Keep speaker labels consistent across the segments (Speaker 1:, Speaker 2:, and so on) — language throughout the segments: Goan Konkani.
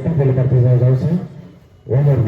Speaker 1: प्रयत्न. पयले परते जावचे. One more.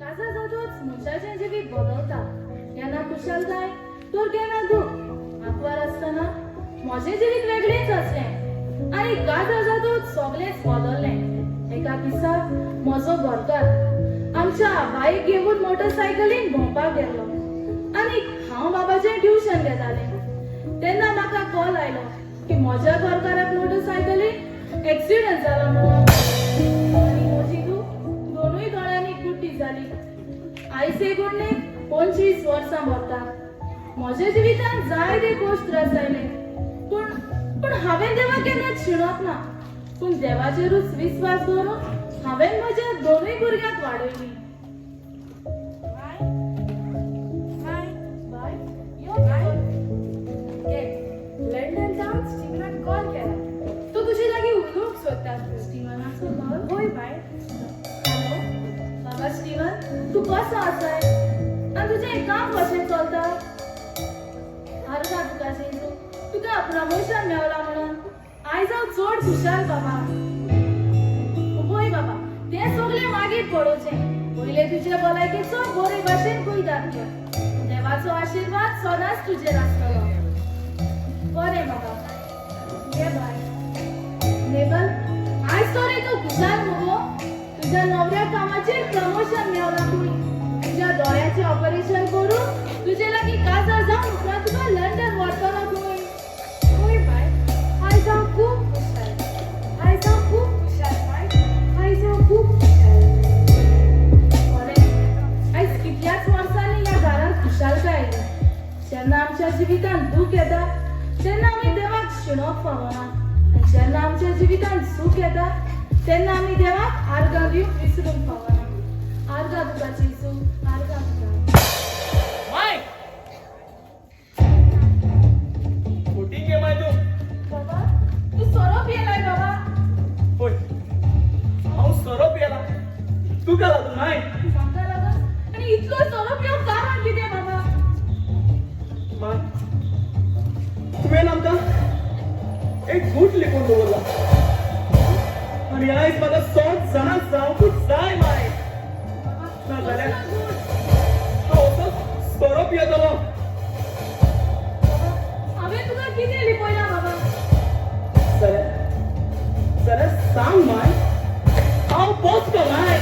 Speaker 2: काजार जातूच मनशाचें जिवीत बदलता. केन्ना खुशालकाय तर केन्ना दूख. आंकवार आसतना म्हजें जिवीत वेगळेंच आसलें आनी काजार जातूच सगळेंच बदललें. एका दिसा म्हजो घरकार आमच्या बाईक घेवन मोटरसायकलीन भोंवपाक गेल्लो आनी हांव बाबाचें ट्युशन घेतालें. तेन्ना म्हाका कॉल आयलो की म्हज्या घरकाराक मोटरसायकलीन एक्सिडंट जाला म्हणून आनी म्हजी धूव दोनूय दोळ्यांनी गुड्डी जाली. आयज हे घडणेक 25 वर्सां भरता. म्हज्या जिवितांत जायते कश्ट त्रास आयले, पूण पूण हांवें देवाक केन्नाच शिणप ना. पूण देवाचेरूच विस्वास दवरून हांवें म्हज्या दोनूय भुरग्यांक वाडयलीं.
Speaker 3: बाय बाय.
Speaker 2: बाय, यो बाय.
Speaker 3: घे, लंडन जावन स्टिवनान कॉल केला. तो तुजे लागीं उलोवंक सोदता.
Speaker 2: स्टिवनाचो कॉल?
Speaker 3: होय बाय.
Speaker 2: हॅलो बाबा स्टिवन, तूं कसो आसाय आनी तुजें काम कशें चलता? आर्गां तुका जेजू, तुका प्रमोशन मेवला म्हणून आयज हांव चड खुशाल बाबा. पळय बाबा, तें सगळें मागीर पळोवचें. पयलें तुजे भलायकेचो बरे भाशेन कुयदाद घे. देवाचो आशिर्वाद सदांच तुजेर आसतलो. बरें बाबा, घे, बाय. मेबल, आयज तर तूं खुशाल मुगो. तुज्या नवऱ्या कामाचेर प्रमोशन मेवला तुवें. तुज्या दोळ्याचें ऑपरेशन करून तुजे लागीं काजार जावन उपरांत तुका लंडन व्हरतलो खंय.
Speaker 3: होय बाय, आयज हांव खूब खुशाल. आयज हांव खूब खुशाल बाय. आयज हांव खूब खुशाल.
Speaker 2: बरें, आयज कितल्याच वर्सांनी ह्या घरांत खुशालकाय आयली. जेन्ना आमच्या जिवितांत दूख येता तेन्ना आमी देवाक शिणोवंक फावना आनी जेन्ना आमच्या जिवितांत सूख येता तेन्ना आमी देवाक आर्गां दिवंक विसरूंक फावना. आर्गां तुका जेजू, आर्गां तुका.
Speaker 4: माय, फटींग गे माय तूं.
Speaker 2: बाबा, तूं सोरो पियेलाय बाबा?
Speaker 4: पळय, हांव सोरो पियेला तुका लागून माय.
Speaker 2: म्हाका लागून? आनी इतलो सोरो पिवंक कारण कितें बाबा?
Speaker 4: माय, तुवें आमकां एक गूट लिपून दवरला आनी आयज म्हाका सोद जाणा जावंकूच जाय माय.
Speaker 2: बाबा,
Speaker 4: ना जाल्यार
Speaker 2: कसलो गूट?
Speaker 4: हांव असोच सोरो पियेतलो.
Speaker 2: बाबा, हांवें तुका कितें लिपयलां बाबा?
Speaker 4: जाल्यार जाल्यार सांग माय, हांव पोसको माय.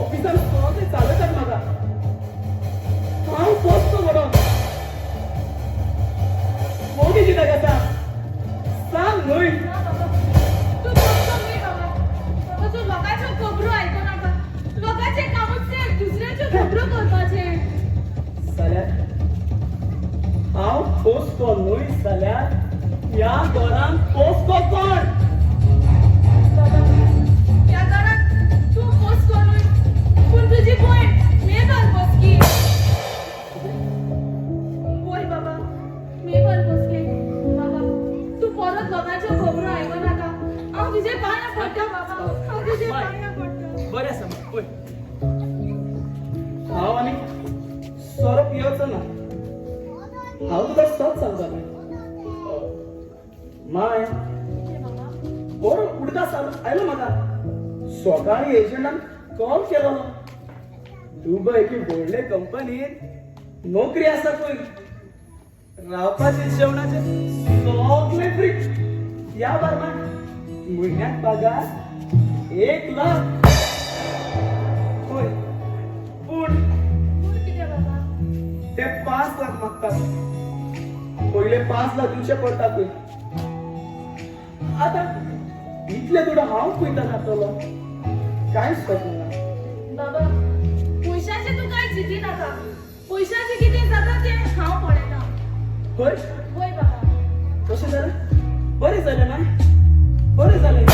Speaker 4: ऑफिसान सगळें चालयतात म्हाका. हांव पोसको म्हणून मोगी कित्याक आसा, सांग न्हय?
Speaker 2: ना बाबा. तुजे पांया पडटा बाबा, हांव तुजे पांया पडटा.
Speaker 4: बरें आसा माय, पळय हांव आनी सोरो पियोचो ना. हांव तुका सत सांगता माय.
Speaker 2: कितें बाबा?
Speaker 4: बरो उडकास आयलो म्हाका. सकाळी एजंटान कॉल केलो. दुबय की व्हडले कंपनीत नोकरी आसा पळय. रावपाचे जेवणाचे सगळे फ्री. या बार म्हयन्याक पगार 1 लाख. होय, पूण
Speaker 2: पूण कितें बाबा?
Speaker 4: ते 5 लाख मागतात. पयले 5 लाख दिवचे पडटा पळय. आतां इतले दुडू हांव खंयता जातलो? कांयच कळना.
Speaker 2: बाबा, पयशाचें तूं कांय चिंती नाका. पयशाचें कितें जाता तें हांव पळयतां.
Speaker 4: हय?
Speaker 2: वय बाबा.
Speaker 4: तशें जालें बरें जालें माय, बरें जालें.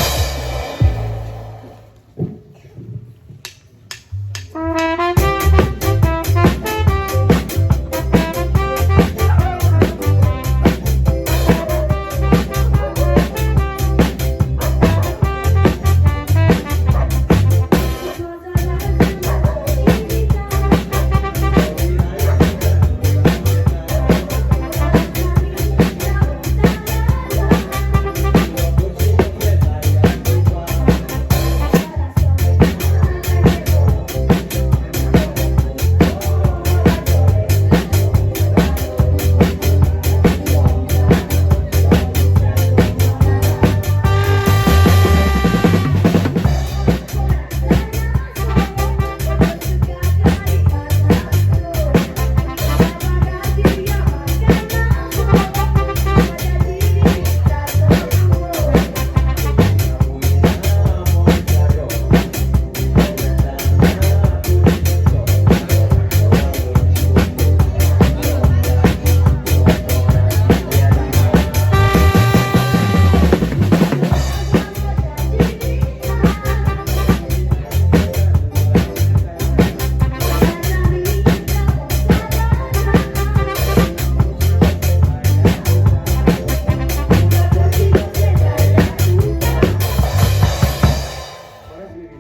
Speaker 1: खरेंच बेबी,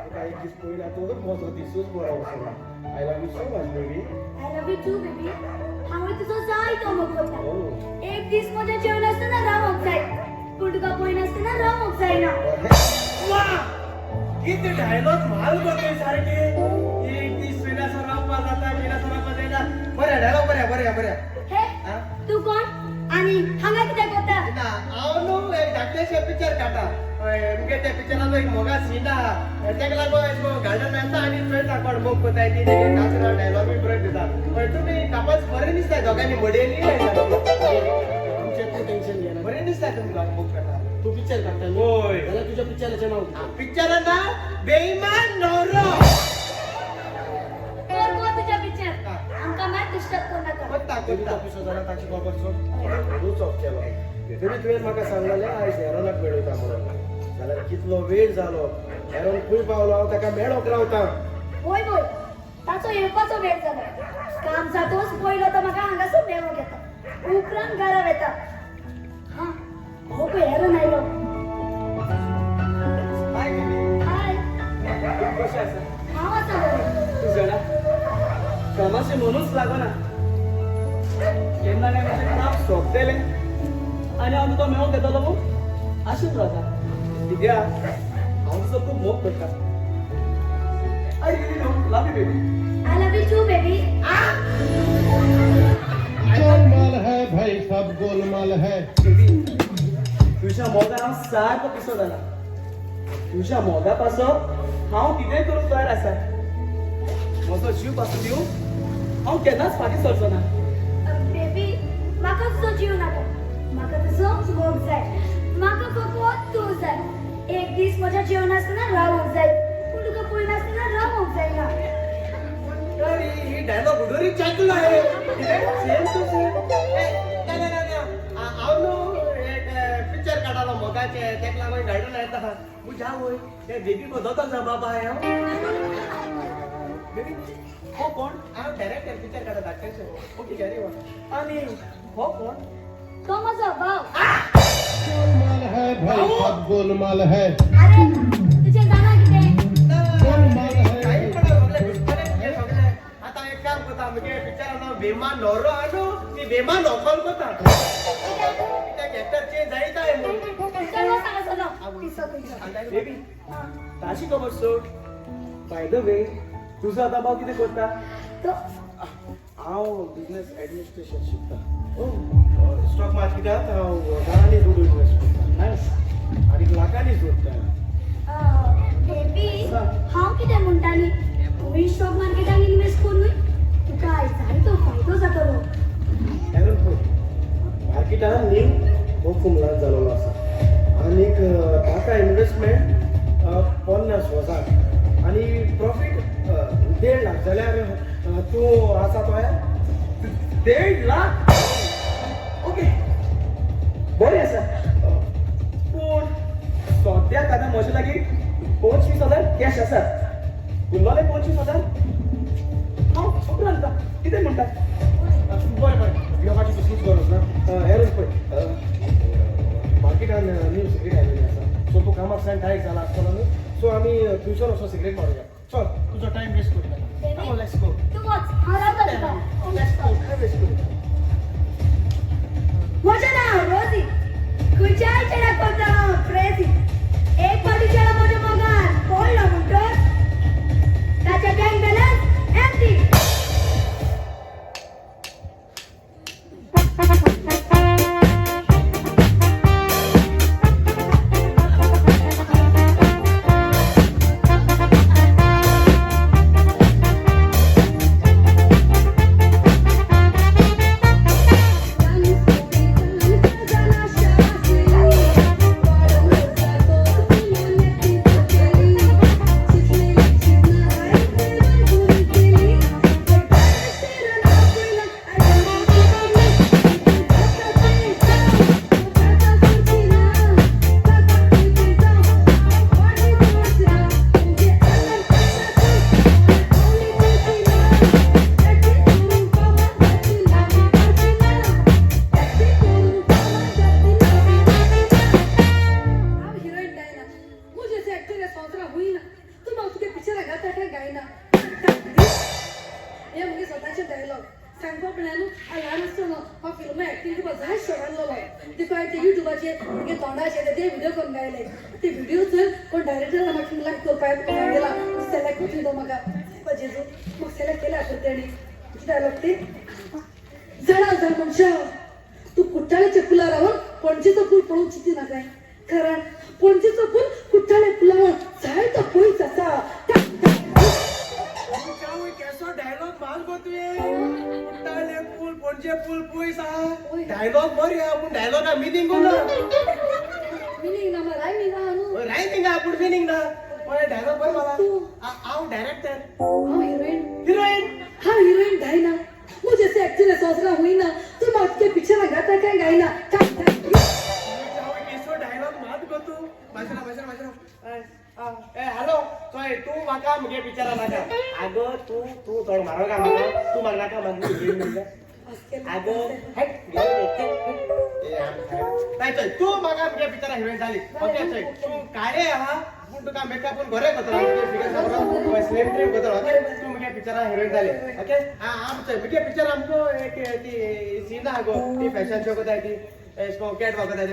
Speaker 1: तुका एक दीस पयला तर म्हजो दिसूच बरो वचना. I love you so much baby.
Speaker 5: I love you too baby. हांवें तुजो जायतो मोग करता.
Speaker 1: हो.
Speaker 5: एक दीस म्हजें जेवनासतना रावंक जाय, पूण तुका पळयनासतना रावंक जायना.
Speaker 6: वा, किती डायलॉग माल बघतोय सारखे. एक दीस विना सराप्पा जाता, विना सराप्पा जायना. बऱ्या डायलॉग, बऱ्या बऱ्या बऱ्या.
Speaker 5: हे,
Speaker 6: हा?
Speaker 5: तूं कोण आनी हांगा कित्याक वता?
Speaker 6: ना, हांव न्हू एक धाकटेशे पिक्चर काडटा. मुगे त्या पिक्चराचो एक मोगा सीन आहा. तेका लागून अशें गार्डन येता आनी चोयता कोण मोग कोताय ती. नाचना डायलॉग बी बरोवन दिता. हय, तुमी कापास बरें दिसता दोगांनी मडेली.
Speaker 1: आमचें तूं टेन्शन घेना.
Speaker 6: बरें दिसता तुमकां मोग करता.
Speaker 1: तूं पिक्चर काडटा न्हू?
Speaker 6: होय.
Speaker 1: जाल्यार तुज्या पिक्चराचें नांव कितें?
Speaker 6: पिक्चरा ना बेईमान नवरो.
Speaker 5: कर गो तुज्या पिक्चर, आमकां मात डिस्टर्ब करनाका.
Speaker 6: कोत्ता
Speaker 1: बेबी,
Speaker 6: कोत्ता.
Speaker 1: तो पिसो जाला ताची खबर सोड. तूच ऑफ केलो. बेबी, तुवें म्हाका सांगलेलें आयज एरोनाक मेळयता म्हणून. जाल्यार कितलो वेळ जालो, एरोन खंय पावलो? हांव ताका मेळोंक रावता.
Speaker 5: वय वय, ताचो येवपाचो वेळ जालो. काम जातोच पयलो तो म्हाका हांगासर मेळोंक येता, उपरांत घरा वेता. हा, हो पळय एरन आयलो.
Speaker 4: Hi baby.
Speaker 5: हाय.
Speaker 4: तूं कशें आसा?
Speaker 5: हांव आसा बरें.
Speaker 4: तूं जाणा, कामाचें मनूच लागना. केन्ना काय म्हजें काम सोंपतलें आनी हांव तुका मेळोंक येतलो म्हूण आशेन रावता. कित्याक हांव तुजो खूब मोग करता. I really love you baby.
Speaker 5: I love you too baby.
Speaker 1: Golmaal है भाई, सब गोलमाल है.
Speaker 4: बेबी, तुज्या मोगान हांव सारको पिसो जाला. तुज्या मोगा पासत हांव कितेंय करूंक तयार आसा. म्हजो जीव पासून दिवंक हांव केन्नाच फाटीं सरचो ना.
Speaker 5: बेबी, म्हाका तुजो जीव नाका. म्हाका तुजो मोग जाय. म्हाका फकत तूं जाय. एक दीस म्हज्या जेवणासतना रावंक जाय, पूण तुका पळयनासतना रावंक जायना.
Speaker 6: अरे, ही डायलॉग उडोरी चाकलो आहे. Same to same. ना ना ना ना, हांव न्हू एक पिक्चर काडलो मोगाचे. तेका लागून गार्डन येता. मुझ्या वय ते बेबी बदलता जा बाबा. हांव
Speaker 4: बेबी, हो कोण?
Speaker 6: हांव डायरेक्टर, पिक्चर काडता धाकटेशे.
Speaker 4: ओके, अरे वा. आनी हो कोण?
Speaker 5: तो म्हजो भाव.
Speaker 1: गोलमाल.
Speaker 7: है भाई, सब गोलमाल है.
Speaker 5: अरे तुझे जाणा कितें?
Speaker 7: गोलमाल है.
Speaker 6: काही पण सगळे घुसपले तुगे सगळे. आतां एक काम करता, मुगे पिक्चरान हांव बेमान न्हवरो आहा न्हू, ती बेमान व्हंकल करता, कित्याक एक्टर चेंज जायत आहा न्हू.
Speaker 5: चल वच हांगा सलो पिसो खंयचो.
Speaker 4: बेबी, ताशी खबर सोड. बाय the way, तुजो आतां भाव कितें करता?
Speaker 5: तो
Speaker 1: हांव बिजनेस एडमिनिस्ट्रेशन शिकता. स्टॉक मार्केटात हांव हजारांनी दुडू इन्वेस्ट करता.
Speaker 4: नायस.
Speaker 1: आनी लाखांनी जोडटा.
Speaker 5: बेबी, हांव कितें म्हणटाली, तुवें स्टॉक मार्केटान इन्वेस्ट करून तुका आयज जायतो फायदो जातलो.
Speaker 1: कारण पळय, मार्केटान न्यू हो कुमलान जालोलो आसा आनीक ताका इन्वेस्टमेंट 50,000 आनी प्रॉफीट 1.5 लाख जाल्यार तूं आसा तो.
Speaker 4: 1.5 लाख? ओके, बरें आसा. पूण सद्याक आतां म्हजे लागीं 25,000 कॅश आसात. उरलोले 25,000 हांव उपरांत दिता. कितें म्हणटा?
Speaker 1: बरें बरें, भिवपाची कसलीच गरज ना. हेरच पळय, मार्केटान न्यू सिगरेट आयलेली आसा. सो तूं कामाक सावन टायर्ड जाला आसतलो न्हू, सो आमी थंयसर वचोन सिगरेट मारुया. चल, तुजो टायम वेस्ट करूं नाका.
Speaker 5: Baby.
Speaker 1: Let's go.
Speaker 5: तूं वच, हांव रावता तुका.
Speaker 1: Let's go, time waste करूं नाका.
Speaker 5: म्हजें नांव रोजी. खंयच्याय चेड्याक करता हांव क्रेजी. एक फावटी चेडो म्हज्या मोगान पडलो म्हणटच ताचें बँक बॅलन्स एम्प्टी.
Speaker 3: हांव हिरोईन डायना. मुझे एक्टर संवसारां हुई ना, तूं म्हाका तुगे पिक्चरां घालता काय गायना. हे मुगे स्वताचे डायलॉग सांगपाक म्हळ्यार न्हू, हांव ल्हान आसतना हांव फिल्मां एक्टिंग करपाक जाय शौक आसलेलो. देखून हांवें ते युट्यूबाचेर मुगे तोंडाचेर ते व्हिडियो करून गायले. ते व्हिडियो चोवन कोण डायरेक्टर म्हाका लायक करपाक गेला, सिलेक्ट करतलो तो म्हाका जेजू. म्हाका सिलेक्ट केल्या तेणी. कितें डायलॉग ते जाणा जाण मनशा, तूं कुट्टाळेच्या पुलार रावन पणजेचो पूल पळोवंक चिंती नाकाय, कारण पणजेचो पूल कुट्टाळे पुलावर जायतो पयस आसा.
Speaker 6: केसो डायलॉग माल गो तुवें! कुट्टाळे पूल पणजे पूल पयस आहा. डायलॉग बरी आहा, पूण डायलॉगा मिनींग ना.
Speaker 3: मिनींग ना, रायमींग आहा न्हू.
Speaker 6: रायमींग आहा, पूण मिनींग ना. पळय, डायलॉग बरो मला. हांव डायरेक्टर.
Speaker 3: हांव हिरोईन.
Speaker 6: हिरोईन.
Speaker 3: हांव हिरोईन गायना. मुझे से एक्टर संवसारां हुई ना, तूं म्हाका तुगे पिक्चरां घालता काय गायना.
Speaker 6: केसो डायलॉग मात गो तूं! मातशें राव, मातशें राव, मातशें राव. ए हॅलो, चोय, तूं म्हाका मुगे पिक्चरां नाका. आगो, तूं तूं चड मारो का म्हाका. तूं म्हाका नाका, म्हाका हिरोईन. आगो हेट. नाही, चल, तूं म्हाका मुगे पिक्चरां हिरोईन जाली. ओके, चल, तूं काळे आहा, पूण तुका मेकअप पूण बरें करतलो, स्लिम ट्रीम करतलो. ओके, तूं मुगे पिक्चरां हिरोईन जाली. ओके, आम चल, मुगे पिक्चर आमकां एक ती सीन आहा गो, ती फॅशन शो करताय, ती एशको कॅट वॉक करताय.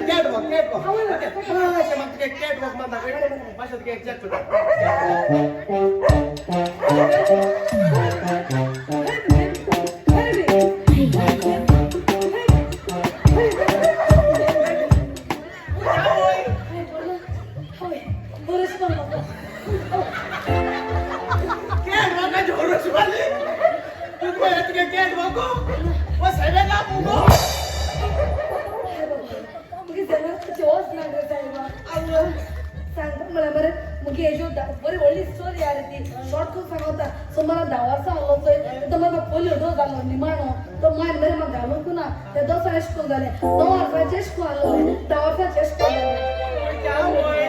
Speaker 6: Cat walk, cat walk. Okay, अशें म्हाका तुगे कॅट वॉक मान दाखय. मातशें तुगे चॅक करता.
Speaker 3: बरेच पण म्हाका.
Speaker 6: कॅट वॉकाची हरोशी मारली तुका. तुगे कॅट वॉक ओ सायबा मुगो.
Speaker 3: मुगे जनावरांची वच ना गे सायबा. सांगता म्हळ्यार मरे, मुगे हेज्यो बरी व्हडली स्टोरी आहा रे, ती शॉर्ट करून सांगता. सो म्हाका 10 वर्सां आहलो चोय, तो म्हाका पोलियो डोस जालो निमाणो. तो मायन मरे म्हाका घालूंक ना. ते दोसा एशें करून जालें, 9 वर्सांचें एशें करून आहलोलें, 10 वर्सांचें एशें करून जालें.
Speaker 6: क्या होय,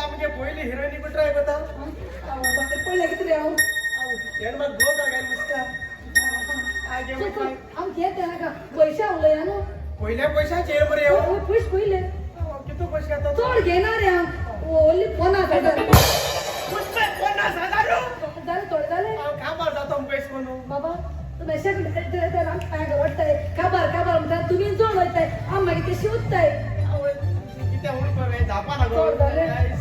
Speaker 6: आमगे पयली हिरोईनी पण ट्राय करता.
Speaker 3: म्हाका पडलें कितें रे हांव.
Speaker 6: तेणें म्हाका गोव गायला दिसता.
Speaker 3: हांव घेत नाका पयशे उलया न्हू.
Speaker 6: पयल्या पयशाचेर मरे.
Speaker 3: पयशे पयले
Speaker 6: कितू पयशे घेता?
Speaker 3: चड घेना रे हांव, ओन्ली 50,000.
Speaker 6: 50,000
Speaker 3: जाले थोडे जाले.
Speaker 6: हांव काबार जाता पयशे करून.
Speaker 3: बाबा तूं मेशाक आम वाडटाय काबार काबार म्हणटा, तुमी चड वयताय, हांव मागीर ते शिवताय.
Speaker 6: कितें उडपा रे जापा ना गो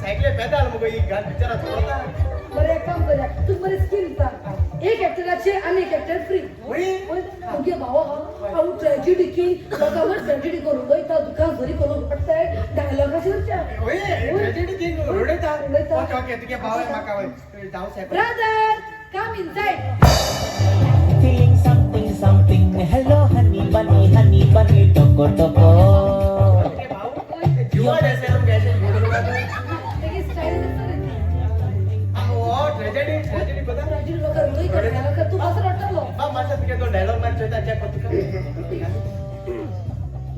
Speaker 6: सायकले पेदाल मुगो ही घाल पिक्चरां चलता.
Speaker 3: बरें एक काम करया, तुका बरें स्कीम दिता, एक एक्टराचे आनी एक एक्टर फ्री. मुगे भाव हांव ट्रेजिडी की लोकांवर ट्रेजिडी करून वयता, दुकान झरी करून पडटाय डायलॉगाचेर.
Speaker 6: ट्रेजिडी किंग रडयता. ओके ओके तुगे भाव म्हाका जावं सायब.
Speaker 3: Brother come inside.
Speaker 8: Feeling something something, hello honey bunny honey bunny toko toko.
Speaker 6: जीवन असेल मगे
Speaker 3: तेगे स्टायल कसो रे?
Speaker 6: ट्रेजेडी ट्रेजेडी पता
Speaker 3: ट्रेजिडी लोकां रडयता, तूं कसो रडटलो?
Speaker 6: बा मातसो तुगे तो डायलॉग मार चोयता चेक कर तुका.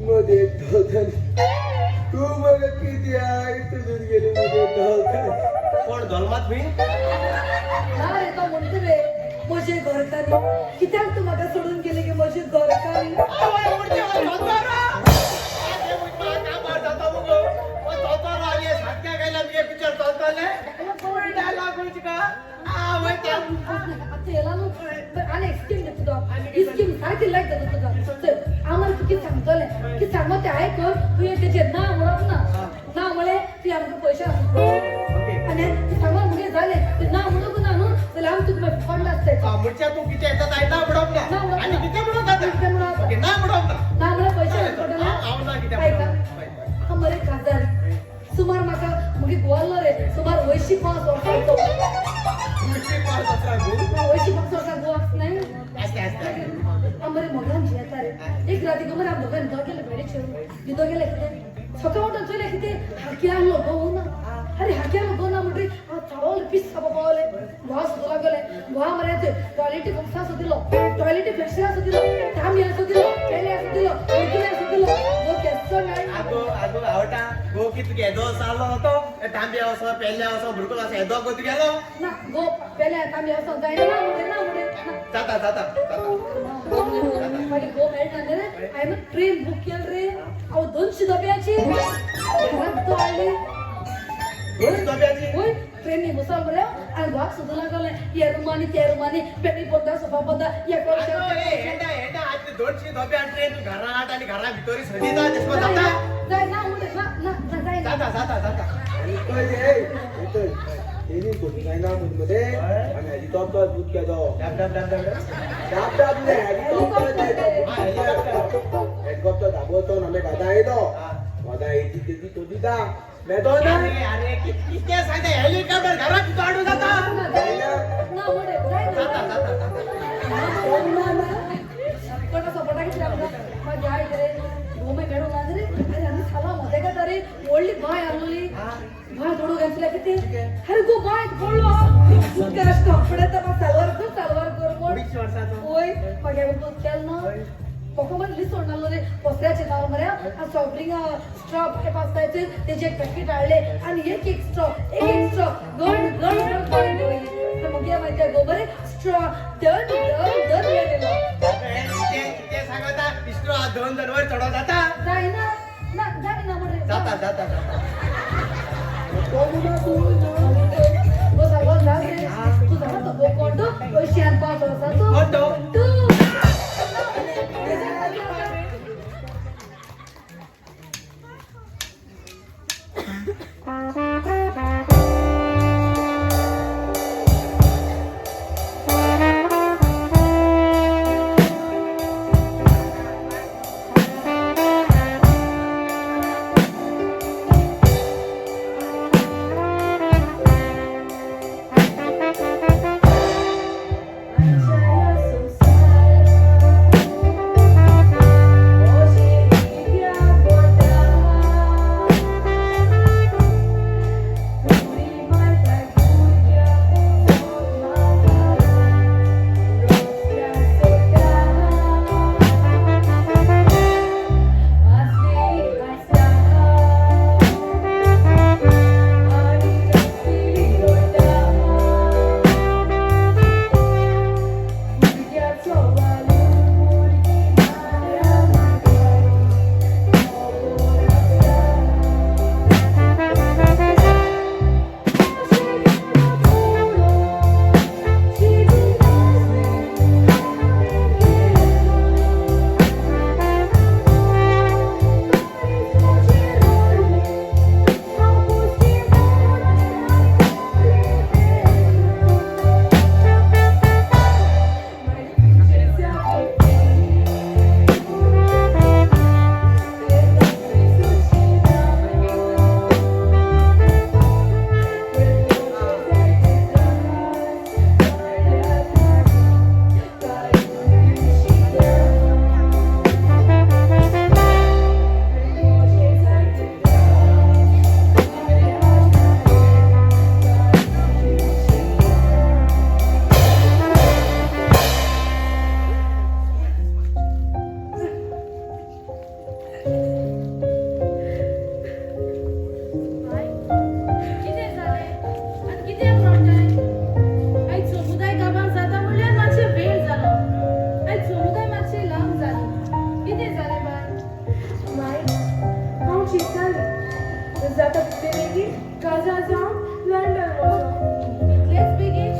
Speaker 1: मध्ये धोतन तू मग किती आहे तुझून गेली मध्ये धोतन.
Speaker 6: कोण धोलमात मी
Speaker 3: ना रे तो म्हणतो रे म्हजे घरकान्नी कित्याक तूं म्हाका सोडून गेली की म्हजी घरकान्नी. आतां येला न्हू आनी एक स्कीम दिता तुका, ही स्कीम सारकी लायक जाता तुका. चल आम्हाला तूं कितें सांगतलें कितें सांगो तें आयकून तुवें तेजेर ना म्हणप ना, ना म्हळें तुवें आमकां पयशे आनी तूं सांगो मुगे जालें तें ना म्हणूंक ना न्हू जाल्यार आमी तुका मागीर पडला आसता.
Speaker 6: म्हणच्या तूं कितें येता ताय ना म्हणप ना आनी कितें म्हणून जाता ना म्हणप ना
Speaker 3: ना म्हळ्यार पयशे पडटले.
Speaker 6: हांव ना कितें
Speaker 3: आयका हांव मरे काजार सुमार म्हाका मुगे गोवाल्लो रे सुमार 85 वर्सांचो.
Speaker 6: 85 वर्सां गो?
Speaker 3: 85 वर्सां गो आसना.
Speaker 6: आसता आसता.
Speaker 3: हांव मरे मोगान जियेता रे. एक राती गो मरे हांव दोगां न्हिदो गेलें बेडीचेर, न्हिदो गेलें कितें सकाळ उठून चोयलें कितें हाकी आहलो गो ना. अरे हाकी आहलो गो ना म्हणटरी हांव चावल पीस खावपा पावलें. घोवा सोदूं लागलें, घोवा मरे थंय टॉयलेटी बॉक्सां सोदिलो, टॉयलेटी फ्लॅशरां सोदिलो, तांबयां सोदिलो, पेल्यां सोदिलो, वेगळ्यां सोदिलो, गो केसो मेळना.
Speaker 6: आगो आगो आवटा गो की तुगे येदो जालो तो तांब्या वचो पेल्या वचो बुडकुलो वचो येदो गो तुगेलो
Speaker 3: ना गो पेल्या तांब्या वचो जायना ना म्हणटे ना म्हणटे
Speaker 6: जाता जाता जाता.
Speaker 3: मागीर गो मेळना रे. हांवें ट्रेन बूक केल रे हांव 200 डब्याची घरांत तो हाडली.
Speaker 6: 200 डब्याची?
Speaker 3: वय ट्रेनी बसोन मरे आनी घोवाक सोदूं लागलें ह्या रुमांनी त्या रुमांनी पेटी पोंदा सोफा पोंदा ह्या
Speaker 6: हेडा हेडा आतां 200 डब्या ट्रेन तूं घरा हाड आनी घरा भितर सजिता तशें जाता
Speaker 3: जाय ना म्हणटे ना ना जायना
Speaker 6: जाता जाता जाता.
Speaker 1: तेणी सोदूं जायना म्हूण मरे आनी हेलिकॉप्टर बूक केलो.
Speaker 6: डाब डाब डाब डाब
Speaker 1: डाब डाब न्हय हेलिकॉप्टर हेलिकॉप्टर दाबोवचो आमी दादा येयलो दादा येयली तेजी सोदिता मेदो ना.
Speaker 6: अरे कितें सांगता हेलिकॉप्टर घरा भितर हाडूं जाता
Speaker 3: ना म्हणटे जायना
Speaker 6: जाता जाता जाता.
Speaker 3: कोणा सपोर्टा कितले आमकां मागीर आयक रे गोमे मेळूंक ना रे. अरे आमी साला मोदें खाता रे व्हडली बांय आहलोली बांय थोडो घातल्या कितें अरे गो बांयत पडलो उदकां अशें कपडे सालवार कर सालवार कर म्हण. वय मागीर हांवें दूद केलें ना म्हाका मरे लिसोण नासलो रे पसऱ्याचेर नाव मरे आनी सॉफ्ट स्ट्रॉ पायप आसताय तेजें एक पॅकेट हाडलें आनी एक एक स्ट्रॉ एक एक स्ट्रॉ गण गण गण पाणी दवरली. मुगे मागीर गो बरें स्ट्रॉ दन दन दन मेळ्ळेलो.
Speaker 6: कितें सांगता स्ट्रॉ दोन दोन वयर चडो जाता
Speaker 3: जायना ना जायना म्हणरे
Speaker 6: जाता जाता जाता.
Speaker 3: गो सारको जा रे तूं जाणा तो गो कोण तो 85 वर्सांचो
Speaker 6: कोण तो?
Speaker 3: तूं.
Speaker 2: रजा जावन लंडन वचोंक. इतलेच बेगीन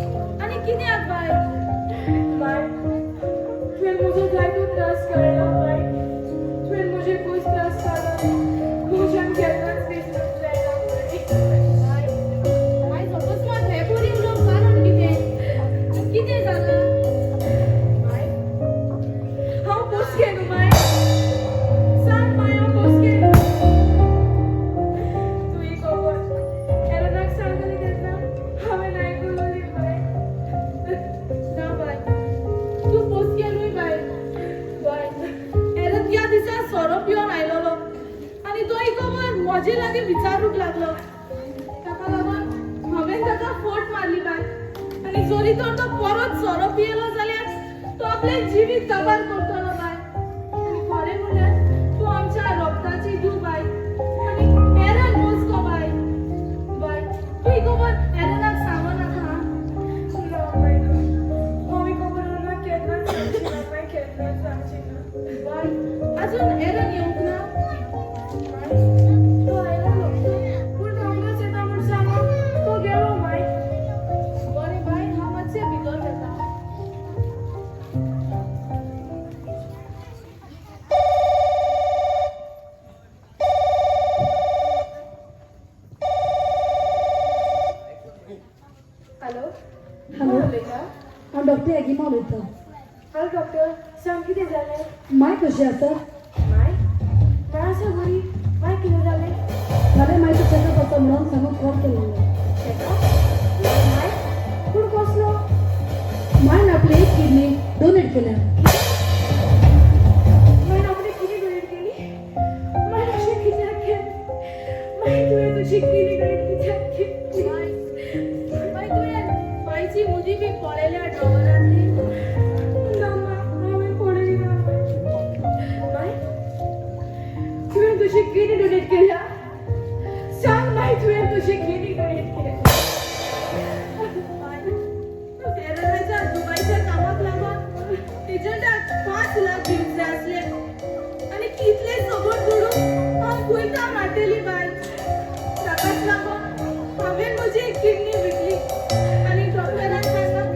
Speaker 2: आनी कित्याक बाय? बाय, तुवें म्हजो जायतो त्रास काडला बाय. तुवें म्हजे खूब त्रास काडला. म्हज्यान केन्नाच विसरूंक जायना बाय. आयज अकस्मात हें बरी उलोवंक कारण कितें? कितें जालां बाय? हांव पोसकें न्हू बाय? सांग बाय, हांव पोसकें न्हू? तूं ही खबर एरनाक सांगली तेन्ना हांवें आयकुलोली बाय. ना बाय, तूं पोसकें न्हय बाय. बाय, एरन त्या दिसा सोरो पिवन आयलोलो आनी तो ही खबर म्हजे लागीं विचारूंक लागलो. ताका लागून हांवें ताका फोट मारली बाय. आनी जरी तर तो परत सोरो पियेलो जाल्यार तो आपलें जिवीत काबार करतलो बाय. आनी खरें म्हणल्यार तूं आमच्या रोगताची धूव बाय आनी एरन मोजको बाय. बाय, तूं ही खबर एरनाक सांगो नाका आं.
Speaker 9: ना बाय, ना. हांव ही खबर एरनाक केन्नाच सांगची ना बाय, केन्नाच सांगची ना.
Speaker 2: बाय, अजून एरन येवंक ना?
Speaker 9: बाय, तो आयलो पूण रोखडोच येता म्हूण सांगून तो गेलो बाय.
Speaker 2: बरें बाय, हांव मातशें भितर वता.
Speaker 9: हॅलो.
Speaker 3: हॅलो.
Speaker 9: कोण उलयता?
Speaker 3: हांव डॉक्टर एगिमा उलयतां.
Speaker 9: हॅलो डॉक्टर, सांग कितें जालें?
Speaker 3: माय कशी आसा?
Speaker 9: माय? माय आसा बरी. माय कितें जालें?
Speaker 3: फाल्यां मायचो चॅकअप आसा म्हणून सांगून कॉल केल्लो.
Speaker 9: चॅकअप माय? पूण कसलो?
Speaker 3: मायन आपली एक किडनी डोनेट केल्या.
Speaker 9: मायन आपली किडनी डोनेट केली? माय, अशें कित्याक केलें? माय, तुवें तुजी किडनी डोनेट कित्याक केली?
Speaker 2: बाय बाय, तुवें बायची मुदी बी पळयल्या ड्रॉवरांतली?
Speaker 9: ना माय, हांवें पळयली ना माय. माय, तुवें तुजी किडनी डोनेट केल्या? सांग माय, तुवें तुजी किडनी डोनेट केल्या?
Speaker 2: बाय, एरनाच्या दुबयच्या कामाक लागून एजंटाक 5 लाख दिवंक जाय आसले आनी कितले सगळ दुडू हांव कुयता मारतली बाय. ताकाच लागून हांवें म्हजी एक किडनी विकली आनी डॉक्टरान सांगलां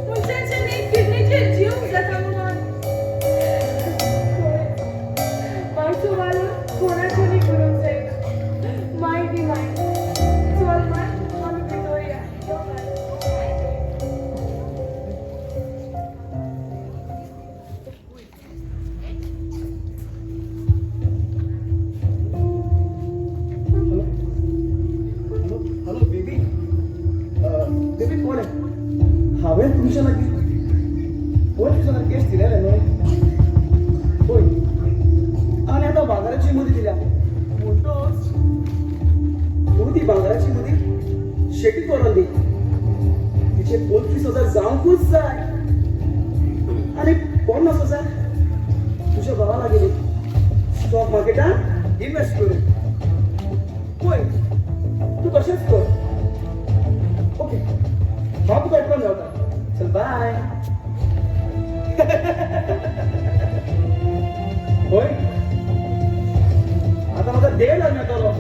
Speaker 2: मनशाच्या एक किडनीचेर जीव जाता म्हणून.
Speaker 9: मायचो वालोर कोणाच्यानी करूंक जायना. माय ती माय. चल माय, आमी भितर या. यो बाय.
Speaker 4: Hello hello hello baby, baby, कोण आहे? हांवें तुमच्या लागीं 25,000 कॅश दिलेले न्हय? पळय, आनी आतां भांगराची मुदी दिल्या म्हणटोच तूं ती भांगराची मुदी शेटीक व्हरोन दी. तिचे 25,000 जावंकूच जाय आनी 50,000 तुज्या भावा लागीं दी स्टॉक मार्केटान इन्वेस्ट करून. पळय, तूं तशेंच कर. ओके, हांव तुका आठवण रावता. चल, बाय. होय, आतां म्हाका 1.5 लाख मेळटलो.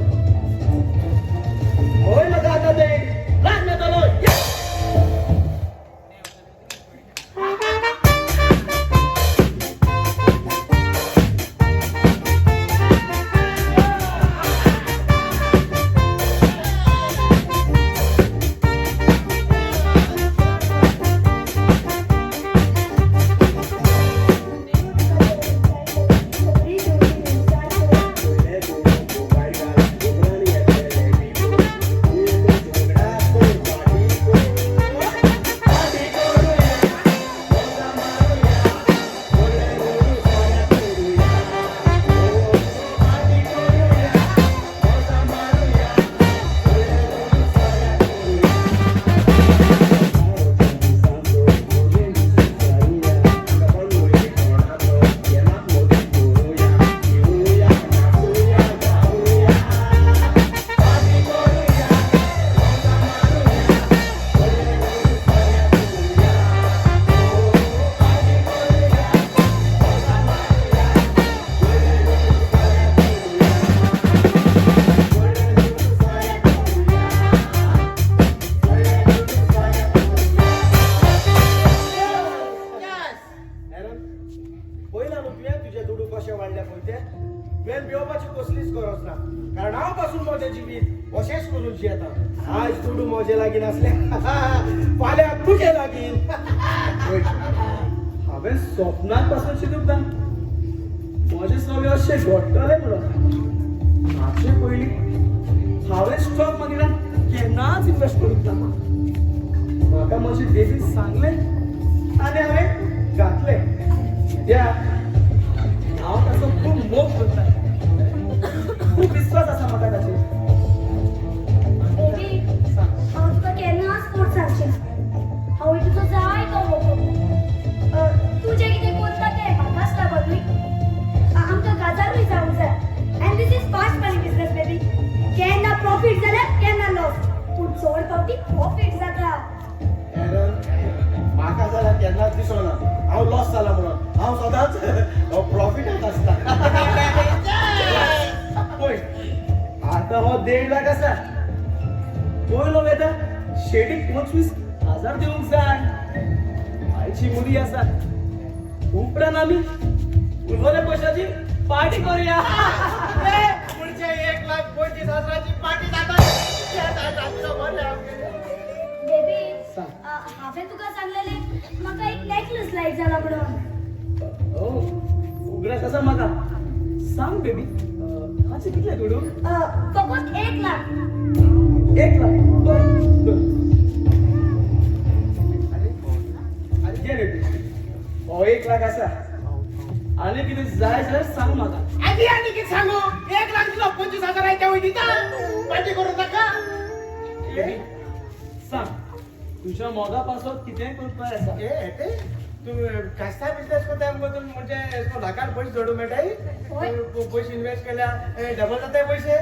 Speaker 4: होय, म्हाका आतां 1.5 लाख मेळटलो. Yes!
Speaker 1: ना, कारण हांव पासून म्हजें जिवीत अशेंच करून जियेता. आयज दुडू म्हजे लागीं नासले फाल्यां तुजे लागीं.
Speaker 4: हांवें स्वप्नात पासून चिंतूंक ना म्हजें सगळें अशें घडटलें म्हणून. हाचे पयलीं हांवें स्टॉक मार्केटान केन्नाच इन्वेस्ट करूंक ना. म्हाका म्हजी बेबी सांगलें आनी हांवें घातलें. कित्याक हांव ताचो खूब मोग करता, खूब विस्वास आसा म्हाका ताचेर.
Speaker 5: बेबी, हांव तुका केन्नाच कोट सांगचें ना. हांव तुजो जायतो मोग करता. तूं जें कितें करता तें म्हाकाच लागून न्हय, आमकां काजारूय जावंक जाय. And this is fast money business baby. केन्ना प्रॉफीट जाल्यार केन्ना लॉस, पूण चड फावटी प्रॉफीट जाता.
Speaker 1: एरन, म्हाका जाल्यार केन्नाच दिसना हांव लॉस जाला म्हणून. हांव सदांच प्रॉफिटांत आसता.
Speaker 4: पळय आतां हो 1.5 लाख आसा, पयलो वेता शेडीक 25,000 दिवंक जाय. आयची मुदी आसा, उपरांत आमी उरलेल्या पयशाची पार्टी करूया.
Speaker 6: पुढच्या 1,25,000ची पार्टी जाता.
Speaker 5: बेबी,
Speaker 4: सांग.
Speaker 5: हांवें तुका सांगलेलें म्हाका एक नॅकलेस लायक जाला म्हणून.
Speaker 4: ओ, उगडास आसा म्हाका. सांग बेबी, हाचे कितले दुडू?
Speaker 5: फकत 1 लाख.
Speaker 4: 1 लाख? बरें बरें, घे बेबी, हो 1 लाख आसा. आनी कितें जाय जाल्यार सांग म्हाका.
Speaker 6: आनी आनी कितें सांगू? 1 लाख दिलो, 25,000 आयत्या वयर दिता, पार्टी करून नाका.
Speaker 4: बेबी सांग, तुज्या मोगा पासत कितेंय करपाक आसा.
Speaker 6: ए ते तूं कास्ता बिजनेस करता मगो तूं, म्हणजे एसको लाखान पयशे जोडूं मेळटाय.
Speaker 5: हय.
Speaker 6: पयशे इन्वेस्ट केल्यार डबल जाताय पयशे.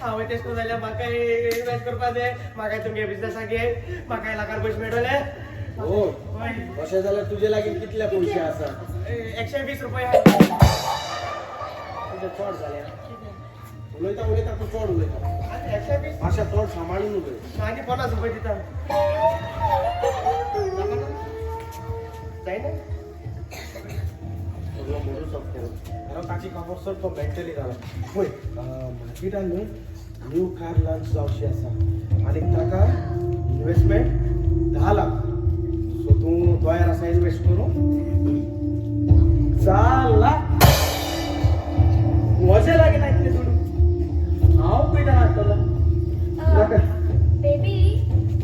Speaker 6: हांवें तेश करून जाल्यार म्हाका इन्वेस्ट करपा जाय. म्हाका तुमगे बिजनेसाक घे, म्हाका लाखान पयशे मेळटले.
Speaker 1: हो,
Speaker 6: हय.
Speaker 1: अशें जाल्यार तुजे लागीं कितले पयशे आसा?
Speaker 6: 120 रुपया.
Speaker 1: तुजे चड जाले. उलयता उलयता तूं चड उलयता.
Speaker 6: आनी 120.
Speaker 1: मातशें चड सांबाळून उलय.
Speaker 6: आनी 50 रुपये दिता, जायना?
Speaker 1: सगळो मोडूच ऑफ केलो, कारण ताची खबर सर तो मेंटली जाला. पळय, मार्केटान न्हू न्यू कार लॉन्च जावची आसा आनी ताका इन्वेस्टमेंट 10 लाख. सो तूं तयार आसा इन्वेस्ट करूं?
Speaker 4: 4 लाख म्हजे लागीं ना इतले दुडू. हांव खंयच्यान हाडटलो? नाका.
Speaker 5: बेबी,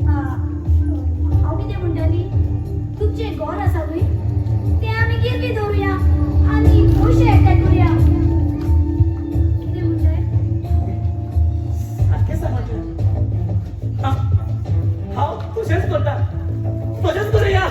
Speaker 5: हांव कितें म्हणटाली, तुमचें घर आसा न्हय, तें आमी गिरवी दवरुया आनी पयशे एकठांय करुया. कितें म्हणटाय?
Speaker 4: सारकें सांगलां तुवें. हांव तशेंच करता, तशेंच करुया.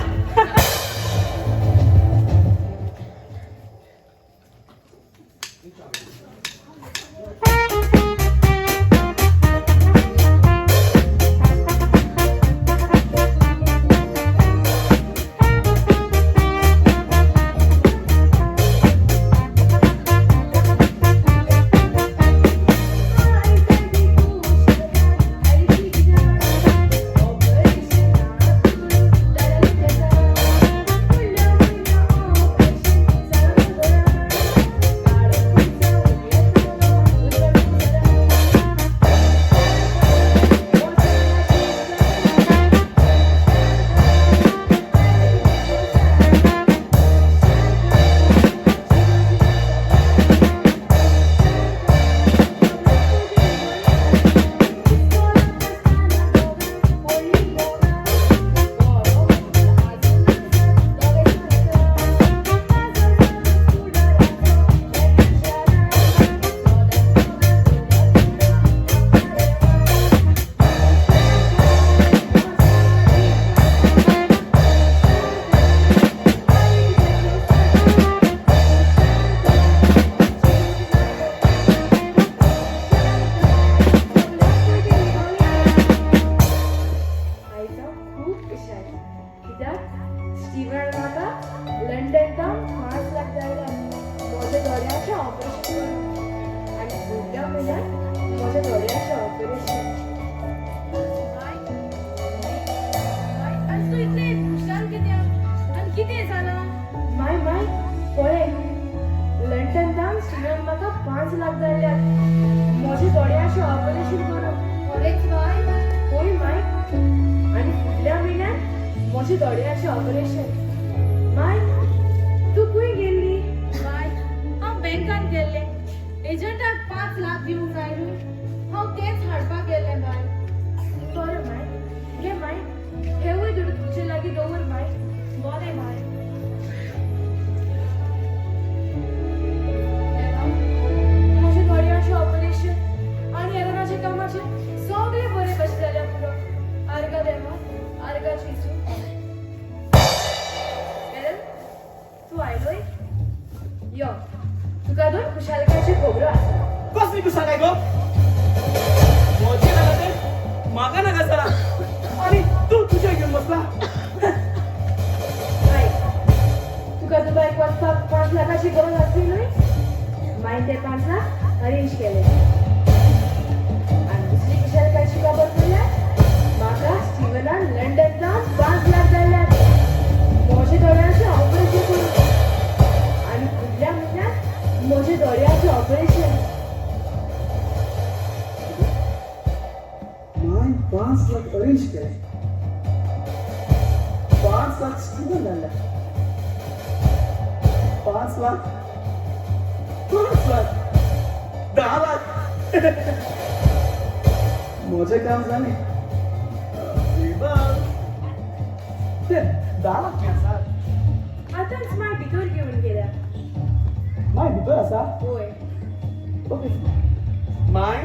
Speaker 9: आयज हांव खूब खुशाल, कित्याक स्टिवन म्हाका लंडन तावन 5 लाख धाडल्या म्हज्या दोळ्याचें ऑपरेशन करून, आनी फुडल्या म्हयन्याक म्हज्या दोळ्याचें ऑपरेशन.
Speaker 2: माय माय, आयज तूं इतलें खुशाल कित्याक आनी कितें जालां?
Speaker 9: माय माय, पळय, लंडन तावन स्टिवन म्हाका 5 लाख धाडल्यात म्हज्या म्हजे दोळ्याचें ऑपरेशन. माय, तूं खंय गेल्ली?
Speaker 2: बाय, हांव बँकान गेल्लें. एजंटाक 5 लाख दिवंक जाय न्हू, हांव तेंच हाडपाक गेल्लें बाय.
Speaker 9: बरें माय, घे माय, हेवूय दुडू तुजे लागीं दवर माय.
Speaker 2: बरें बाय. देवा,
Speaker 9: म्हजे दोळ्याचें ऑपरेशन आनी एरनाच्या कामाचें सगळें बरें कशें जाल्यार पुरो. आर्गा देवा, आर्गा जेजू. एरन, तूं आयलोय? यो, तुका दोन खुशालकायच्यो खबरो आसा.
Speaker 4: कसली खुशालकाय गो? म्हजे नाका ते म्हाका नाका सरा आनी तूं तुजें घेवन बसला.
Speaker 9: माय, तुका दुबायक वचपाक 5 लाखाची गरज आसली न्हय? मागीर ते 5 लाख अरेंज केले. आनी दुसरी खुशालकायची खबर म्हणल्यार म्हाका स्टिवनान लंडन 5 लाख धाडल्यात म्हजे दोळ्याचें ऑपरेशन करून. आनी फुडल्या म्हयन्यात म्हजे दोळ्याचें ऑपरेशन.
Speaker 4: माय 5 लाख अरेंज केले, 5 लाख स्टिवन धाडल्या, 5 लाख, 5 लाख, 10 लाख. म्हजें काम जालें. ते 10 लाख खंय आसा?
Speaker 9: आतांच माय भितर घेवन गेल्या.
Speaker 4: माय भितर आसा?
Speaker 9: होय.
Speaker 4: ओके. माय,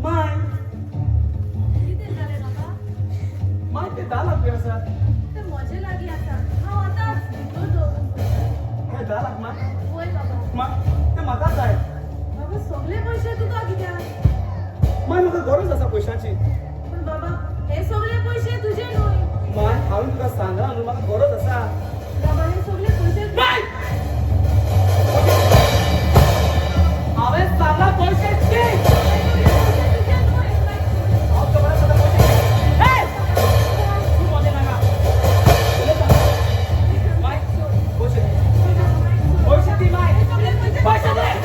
Speaker 4: माय.
Speaker 2: कितें जालें बाबा?
Speaker 4: माय ते 10 लाख खंय आसा?
Speaker 2: ते म्हजे लागीं आसा, हांव आतांच भितर दवरून पळयतां.
Speaker 4: हे 10 लाख माय?
Speaker 2: वय बाबा.
Speaker 4: माय ते म्हाका जाय.
Speaker 2: बाबा, सगळे पयशे तुका कित्याक?
Speaker 4: माय म्हाका गरज आसा पयशांची.
Speaker 2: पूण बाबा, हे सगळे पयशे तुजे न्हय.
Speaker 4: माय हांवें तुका सांगलां न्हू, म्हाका गरज आसा.
Speaker 2: बाबा, हे सगळे पयशे.
Speaker 4: माय हांवें सांगलां पयशे दी.
Speaker 2: पयशे तुजे न्हय.
Speaker 4: हांव खबर आसा पयशे. हे तूं म्हजें नाका उलयता. माय पयशे दी, पयशे दी माय, पयशे दी. माय माय पयशे दी. म्हजें काम जालें.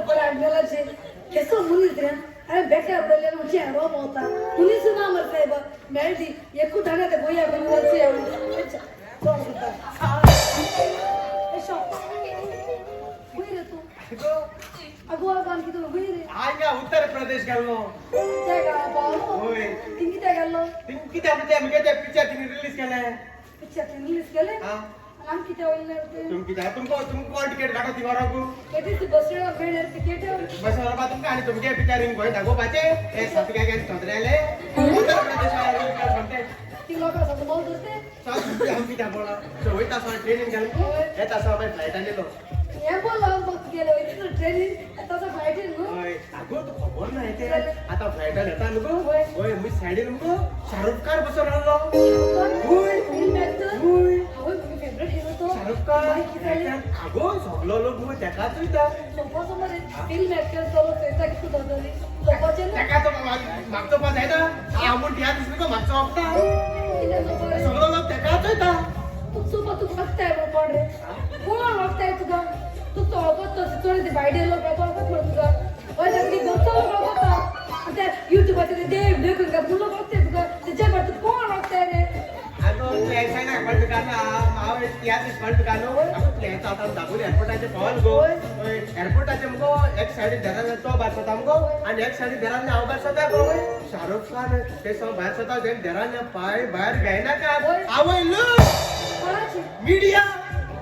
Speaker 4: ते
Speaker 3: हाडलेलाचे केसो मनीस रे, हांवें बेकार पडलेलो चेडो भोंवता. मनीस ना मरे सायबा, मेळ्ळी एकूच हांगा ते गोंया करून वचूया. कोण करता? खंय रे तूं? अगो अगो, आनी कितें, खंय रे?
Speaker 6: हांगा उत्तर प्रदेश गेल्लो.
Speaker 3: त्या गांवा पावलो?
Speaker 6: होय.
Speaker 3: थिंग कित्याक गेल्लो?
Speaker 6: थिंग कित्याक म्हणजे म्हगे ते पिक्चर तिने रिलीज केलें.
Speaker 3: पिक्चर रिलीज केलें?
Speaker 6: हा.
Speaker 3: आनी आमी कित्याक वयले ते?
Speaker 6: तुम कित्याक, तुमकां तुमकां कोण टिकेट काडटा ती वरांकू?
Speaker 3: केदी बसले मेळ्ळे तिकेट.
Speaker 6: बस वरपा तुमकां आनी तुमगे पिक्चर हिंग गोंय दाखोवपाचें हे सात काय सोंत्र्याले उत्तर प्रदेश म्हणटे.
Speaker 3: ती लोकां सगळं बोल धरते.
Speaker 6: हांव कित्याक बोला वयता आसतना ट्रेनीन गेलो, येता आसतना मागीर फ्लायटान येयलो.
Speaker 3: हें बोल गेले वयता ट्रेनीन, तसो फ्लायटीन न्हू?
Speaker 6: हय आगो, तुका खबर ना तें, आतां फ्लायटान येता न्हू गो.
Speaker 3: हय.
Speaker 6: हय, मुज सायडीन मुगो शाहरुख खान बसून रावलो. हय.
Speaker 3: Film actor.
Speaker 6: हय.
Speaker 3: हांवें म्हजो फेवरेट हिरो तो.
Speaker 6: शाहरुख खान.
Speaker 3: मागीर कितें जालें?
Speaker 6: आगो, सगलो लोक मुगो तेकाच वयता.
Speaker 3: सोपा मरे, फिल्म एक्टर तो लोक चोयता कितको धरतली सोपाचें न्हू?
Speaker 6: तेका तो मागचो पास जायना आमून टिया दिसली गो मागचो हप्ता.
Speaker 3: कितें सोपा रे?
Speaker 6: सगलो लोक तेकाच वयता.
Speaker 3: तूं सोपा, तूं वळखताय मरे कोण रे? कोण वळखताय तुका? तूं तो वळखत तो चड ते भायले लोक वळखत मरे तुका? हय, तांचे घरचो लोक वळखता आनी ते युट्यूबाचेर ते व्हिडिओ करून घातले लोक वळखताय तुका. तेच्या भायर तूं कोण वळखताय रे?
Speaker 6: आगो, तूं हें सांगना कोण तुका न्हू, हांव टिया दीस कोण तुका न्हू. आगो, तुका हें आतां दाबोली एअरपोर्टाचेर पावल गो. हय, एअरपोर्टाचेर मुगो एक सायडीन देरान तो भायर सरता मुगो आनी एक सायडीन देरान हांव भायर सरता गो. शाहरुख खान ते सगळं भायर सरता, तें देरान पांय भायर घेयनाका. आवय लूक.
Speaker 3: कोणाची?
Speaker 6: मिडिया.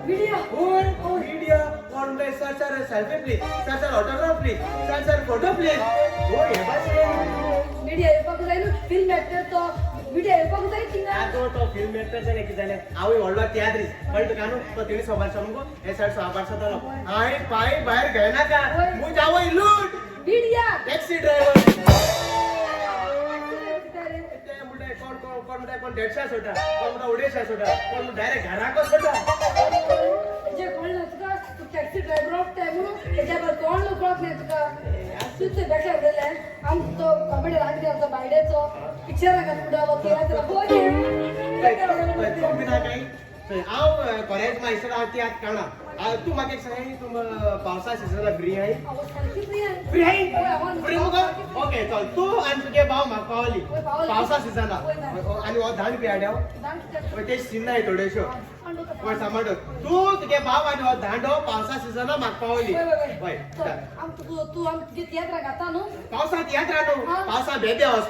Speaker 3: मिडिया?
Speaker 6: होय, मिडिया. कोण म्हणटा, sir sir selfie please, sir sir autograph please, sir sir photo please. होय, हे भाशेन.
Speaker 3: मिडिया येवपाक जाय न्हू, फिल्म एक्टर तो. विडियो येवपाक जाय थिंगा.
Speaker 6: आगो तो फिल्म एक्टर जालें कितें जालें, हांवूय व्हडलो तियात्रीस कळ्ळें तुका न्हू. तो तिणें सबारचो मुगो हे सायड सबारचो जालो. हांवें पांय भायर घेयनाका मुज आवय लूट
Speaker 3: विडिया
Speaker 6: टॅक्सी ड्रायव्हर ते म्हणटा कोण कोण कोण म्हणटा कोण देडशा सोडटा, कोण म्हणटा अडेचशा सोडटा, कोण म्हणटा डायरेक्ट घराकच सोडटा.
Speaker 3: तेजे कोण ना तुका, तूं टॅक्सी ड्रायव्हर ते म्हणून तेज्या बरोबर कोण लोक कळत नाही तुका. तूं ते बेठे उडयले आम तो कॉमेडी राग आमचो बायडेचो पिक्चर हांगा उडलो तियात्र.
Speaker 6: तूं बिना काय हांव कॉलेज मायसर हांव तियात्र काडा. तूं म्हाका एक सांग, तूं पावसा सिजनाक फ्री आहाय?
Speaker 3: हांव सारकी फ्री आहाय.
Speaker 6: फ्री आहाय? फ्री मुगो? ओके चल, तूं आनी तुगे भाव म्हाका पावली पावसा सिजनाक आनी हो धान पियाड्या हय ते सीन नाय थोड्योश्यो हय सांबाळ. तूं तुगे भाव आनी हो धांडो पावसा सिजनाक म्हाका पावली. हय
Speaker 3: तूं आम तुगे तियात्रा घाता न्हू?
Speaker 6: पावसा तियात्रा न्हू, पावसा बेबे वच.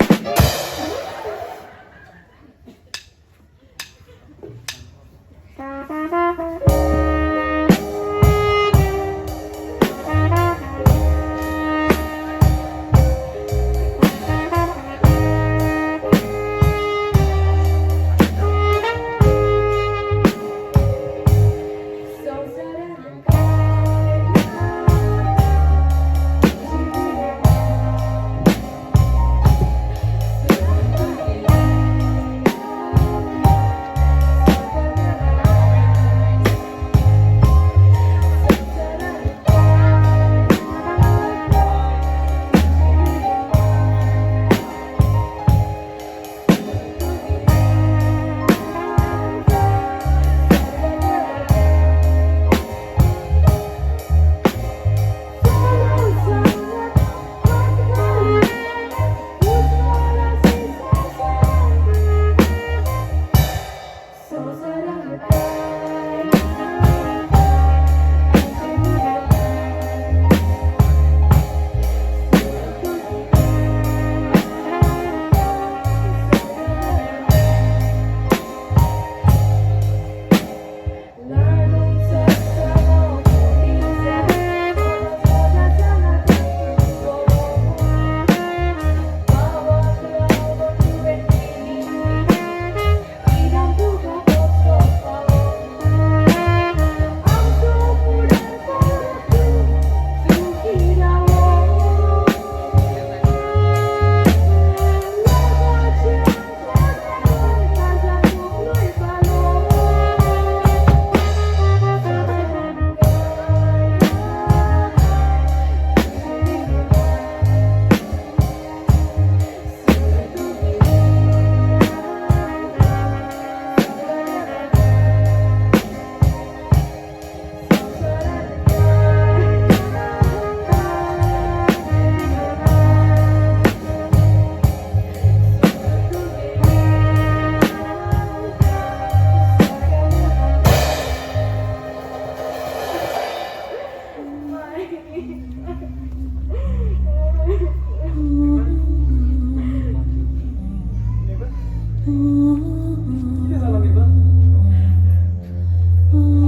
Speaker 4: कितें जालां मेबल?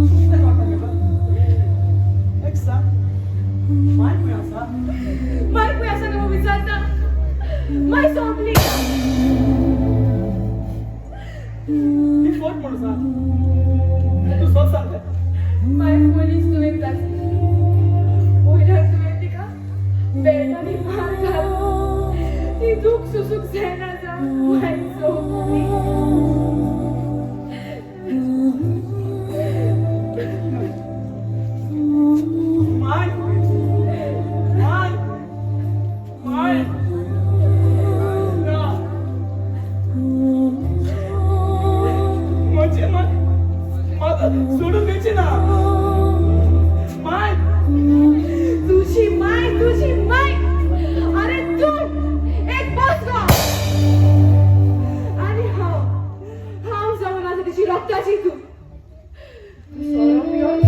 Speaker 4: कितें जाता मेबल? एक सांग, माय खंय आसा?
Speaker 9: माय खंय आसा काय विचारता? माय सोंपली.
Speaker 4: ती फट म्हणून सांग, तूं सत सांगता.
Speaker 9: माय पोलीस तुवें जातली वयल्यान तुवें तिका बेल्टांनी मार घालो. ती दूख सोसूंक जायना जा. माय सोंपली.
Speaker 4: माय माय माय ना म्हजे माय म्हाका सोडून दिवची ना माय.
Speaker 9: तुझी माय, तुझी माय. अरे तूं एक बस गो आनी हांव हांव जावन आसा तिची रक्ताची. तूं तूं सोरो पिवन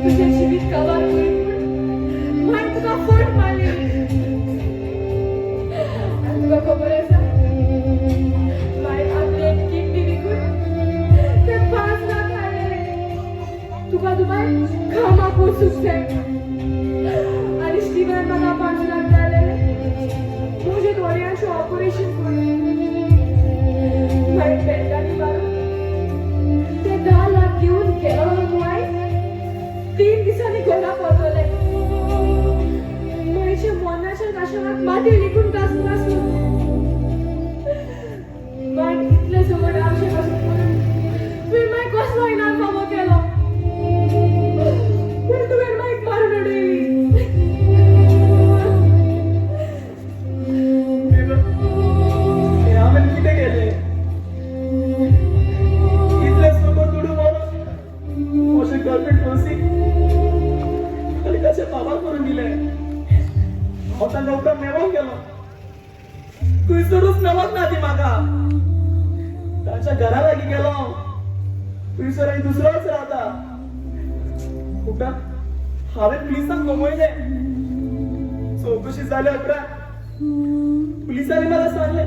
Speaker 9: तुजें जिवीत काबार करून म्हूण माय तुका फट मारली. आनी तुका खबर आसा, माय आपली एक किडनी विकून ते 5 लाख हाडले तुका दुबाय कामाक वचूंक जाय. आनी स्टिवन म्हाका 5 लाख जाले म्हजे दोळ्यांचें ऑपरेशन करून. काशवाक माती लिखून कासून आसलो. मायक इतले सगळे आमचे पासून करून तुवें माय कसलो इनाम फावो केलो? पूण तुवें मायक मारून उडयली.
Speaker 4: हे हांवें कितें केलें? इतले सगळो दुडू मारून अशें गर्लफ्रेंड रोसी आनी ताच्या बाबाक करून दिलें. हांव तांकां उपरांत मेळोंक गेलो, थंयसरूच मेळोंक ना ती म्हाका. तांच्या घरा लागीं गेलो, थंयसर आनी दुसरोच रावता. उपरांत हांवें पुलिसांक गमयलें. चवकशी जाल्या उपरांत पुलिसांनी म्हाका सांगलें,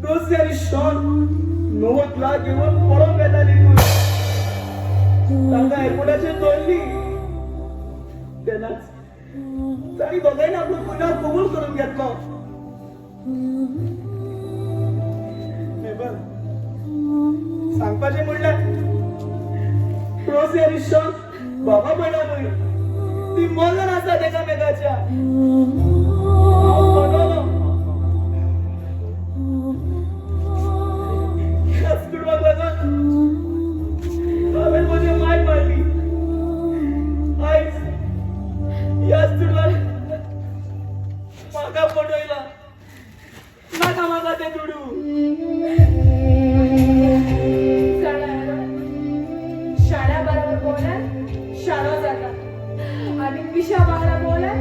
Speaker 4: रोजी आनी शॉन 90 लाख घेवन पळोवंक येताली खंय. तांकां एअरपोर्टाचेर दवरली. तेन्नाच तांणी दोगांयनी आपलो गुन्यांव कबूल करून घेतलो. मेबल, सांगपाचें म्हणल्यार रोजी आनी शॉन बाबा भयणां न्हय, ती मोगान आसात एकामेकाच्या. हांव फटवलो. ह्याच दुडवाक लागून हांवें म्हज्या मायक मारली. आयज ह्याच दुडवान म्हाका फटयला. नाका म्हाका ते दुडू.
Speaker 9: जाणा ॲरन, शाण्या बरोबर भोंवल्यार शाणो जाता आनी पिशा वांगडा भोंवल्यार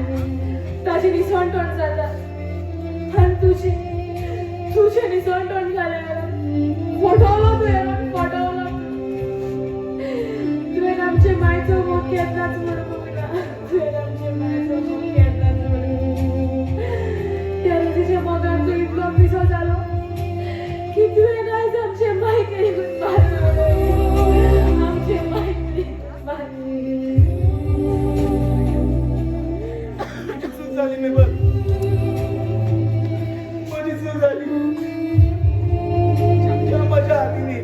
Speaker 9: ताजी निसणटण जाता. आनी तुजें निसणटण जालें ॲरन. फटवलो तूं ॲरन, फटवलो. तुवें आमचे मायचो मोग केन्नाच म्हणूंक ना. तुवें आमचे मायचो मोग केन्नाच म्हणूंक. त्या रोजीच्या मोगान तूं इतलो पिसो जालो की तुवें आयज आमचे मायक येवन मारून उडयली. आमचे मायक मारली.
Speaker 4: म्हजी चूक जाली मेबल, म्हजी चूक जाली. त्या म्हज्या हातींनी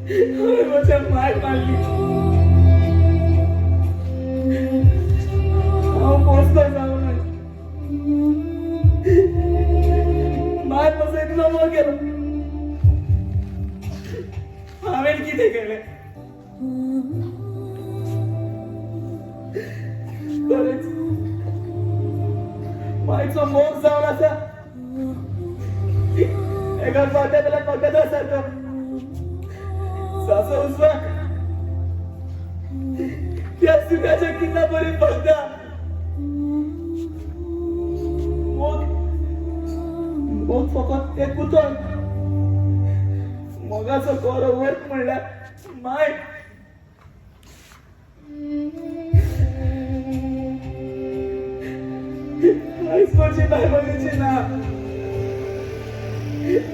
Speaker 4: हांवें म्हज्या मायक मारली. हांव पोसतो जावं न्हय, माय म्हजो इतलो मोग केलो. हांवें कितें केलें? खरेंच मायचो मोग जावन आसा एका फाट्यातल्या पगदा सारको सासो उसवाक त्या सुखाच्या किन्ना बरी बघता. मोग मोग फकत एक उतर. मोगाचो खरो अर्थ म्हणल्यार माय. आयज म्हजी माय म्हजीची ना.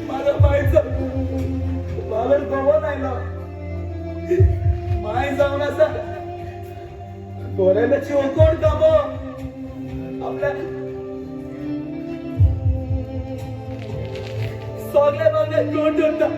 Speaker 4: म्हाका मायचो बाबर गवोन आयलो. माय जावन आसा गोरेल्याची कोण कामो आपल्या सगळे बांगड्याक कोण दवरता.